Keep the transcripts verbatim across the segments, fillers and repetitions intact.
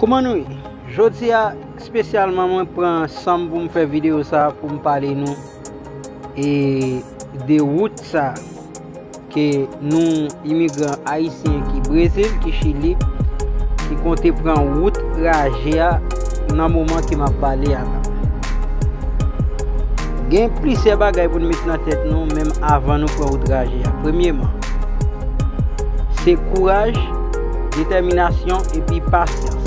Kòman nou ye? Jodi a, espesyalman, mwen pran san m pou m fè videyo sa a pou m pale nou e de wout sa a ke nou, imigran ayisyen ki Brezil, ki Chili, ki konte pran wout raje a nan moman ke m ap pale a la. Gen plizyè bagay pou n met nan tèt nou, menm avan nou pran wout raje a. Premyeman, se kouraj, detèminasyon epi pasyans.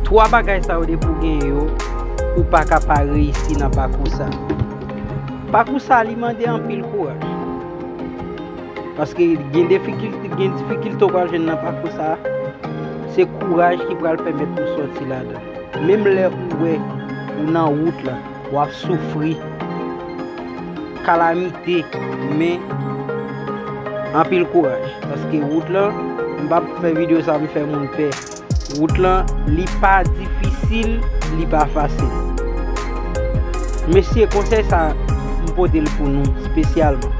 Twa bagay sa yo, depi w genyen yo, ou pa ka pa reyisi nan pakou sa. Pakou sa, li mande anpil kouraj. Paske gen difikilte, gen difikilte w pral jwenn nan pakou sa, se kouraj ki pral pèmèt ou sòti ladan. Menm lè ou wè ou nan wout la, w ap soufri kalamite, men anpil kouraj. Paske wout lan, m p ap fè videyo sa, m fè moun pè. Wout lan, li pa difisil, li pa fasil. Mesye, konsèy sa, m pote l pou nou espesyalman.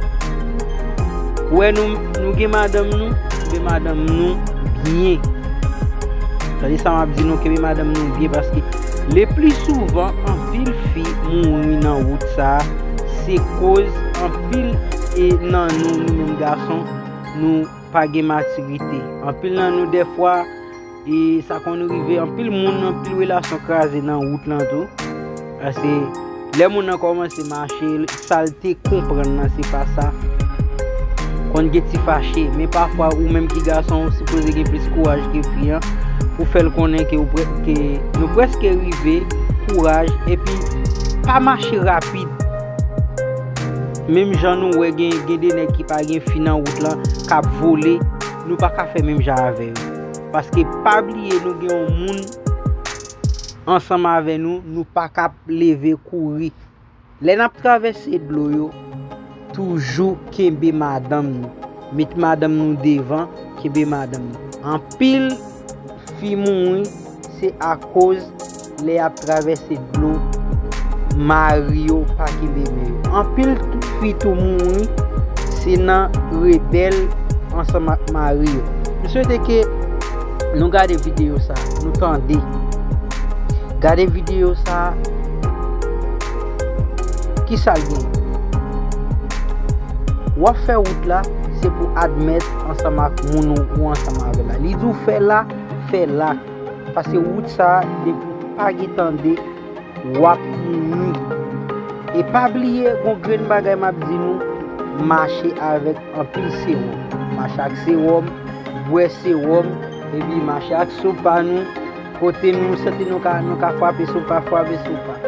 Ou wè nou, nou gen madanm nou, kenbe madanm nou byen. Tande sa m ap di nou, kenbe madanm nou byen, paske le pli souvan, anpil fi mouri nan wout sa a, se koz anpil e nan nou, nou menm gason, nou pa gen matirite. Anpil nan nou, dèfwa, e sa konn rive, anpil moun, anpil relasyon kraze nan wout lan tou. Paske lè moun nan kòmanse mache, sa l te konprann nan, se pa sa. Konn gen ti fache, men pafwa ou menm ki gason, ou sipoze gen plis kouraj ke fi an, pou fè l konnen ke, ou pre, ke nou prèske rive, kouraj, epi pa mache rapid. Menm jan nou wè gen, gen de nèg ki pa gen fi nan wout lan, k ap vole, nou pa ka fè menm jan avè yo. Paske pa bliye nou gen yon moun ansanm avè nou, nou pa ka ap leve kouri. Lè n ap travèse dlo yo, toujou kenbe madanm nou. Met madanm nou devan, kenbe madanm nou. Anpil fi mouri, se akoz lè y ap travèse dlo, mari yo pa kenbe men yo. Anpil fi tou mouri, se nan rebèl ansanm ak mari yo. M swete ke nou gade videyo sa, nou tande. Gade videyo sa, kisa l gen? W ap fè wout la, se pou admèt ansanm ak moun ou, ou ansanm avè l la. Li di w fè la, fè la. Paske wout sa, depi w pa gen tande, w ap mouri. E pa bliye, gon grenn bagay m ap di nou, mache avèk anpil sewòm. Mache ak sewòm, bwè sewòm, epi mache ak sopa nou, kote nou santi nou ka, nou ka frape sopa, frape sopa.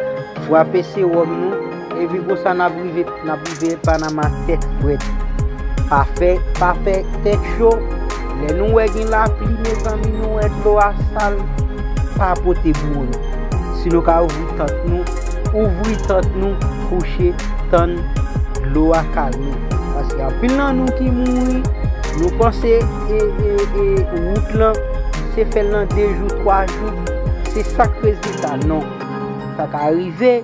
Frape sewòm nou, epi konsa n ap rive, n ap rive Panama tèt frèt. Pa fè, pa fè tèt cho. Lè nou wè gen lapli, mezanmi, nou wè dlo a sal, pa pote boure. Si nou ka ouvri tant nou, ouvri tant nou, kouche, tann dlo a kalme. Paske anpil nan nou ki mouri, nou panse, e, e, e, wout lan, se fè l nan de jou, twa jou, se sa k rezilta. Non. Sa ka rive,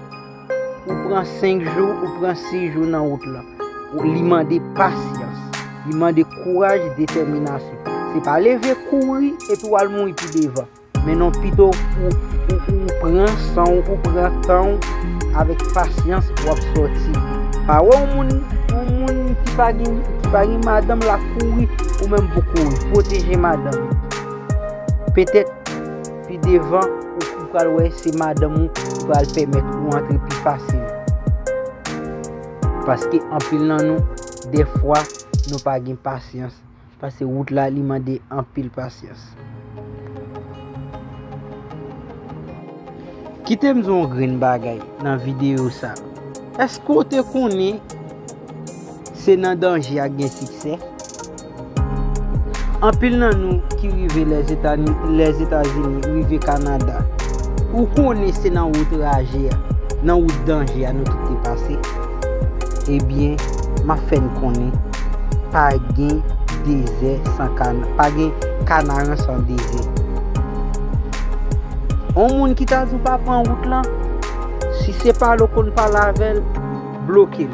ou pran senk jou, ou pran sis jou nan wout lan. Ou, li mande pasyans. Li mande kouraj, detèminasyon. Se pa leve kouri epi w al mouri pi devan. Men non, pito ou, ou, ou pran san w, ou pran tan w, avèk pasyans, w ap sòti. Pa wè yon moun, yon moun ki pa gen, ki pa gen madanm, l ap kouri, ou menm pou kouri. Pwoteje madanm. Petèt, pi devan, ou, ou pral wè se madanm ou ki pral pèmèt ou antre pi fasil. Paske anpil nan nou, dèfwa, nou pa gen pasyans. Paske wout la, li mande anpil pasyans. Kite m di w yon grenn bagay nan videyo sa. Èske w te konnen se nan danje a gen siksè? Anpil nan nou ki rive Lèzetani-, Lèzetazini, rive Kanada, ou konnen se nan wout raje a, nan wout danje a nou tout te pase? Ebyen, m ap fè n konnen, pa gen dezè san kana, pa gen Kanaran san dezè. On moun ki ta di w pa pran wout lan, si se pale w konn pale avè l, bloke l.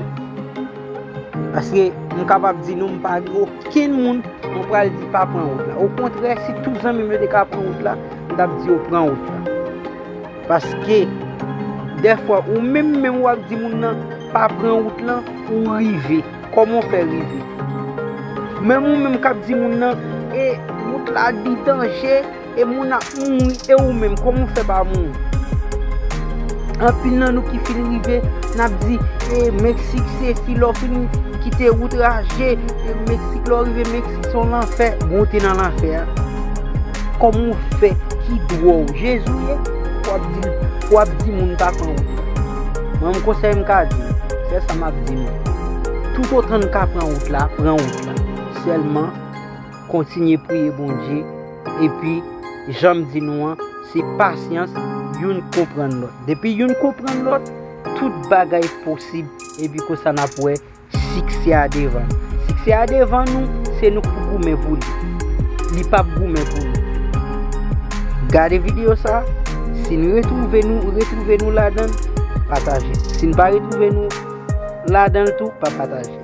Paske m kapab di nou, m pa gen okenn moun Mwen pral di pa pran wout la. Okontrè, si tout zanmi m yo te ka pran wout la, m t ap di yo pran wout la. Paske, dèfwa, ou menm menm w ap di moun nan pa pran wout lan, ou rive. Kòman w fè rive? Menm ou menm k ap di moun nan, e wout la li danje, e moun ap mouri, e ou menm, kòman w fè pa mouri? Anpil nan nou ki fin rive, n ap di, e Meksik se fi lè w fin kite wout raje, e Meksik lè w rive Meksik se yon lanfè, bon w te nan lanfè a. Kòman w fè, ki dwa w, Jezi w ye, w ap di, w ap di moun pa pran wout la. Mwen, m konsèy m ka di nou, sèl sa m ap di nou. Toutotan n ka pran wout la, pran wout la. Sèlman, kontinye priye Bondye, epi, jan m di nou an, se pasyans, youn konprann lòt. Depi youn konprann lòt, tout bagay posib, epi konsa n ap wè siksè a devan nou. Siksè a devan nou, se nou k pou goumen pou li. Li p ap goumen pou nou. Gade videyo sa, si n retwouve nou, retwouve nou ladan l, pataje. Si n pa retwouve nou ladan l tou, pa pataje.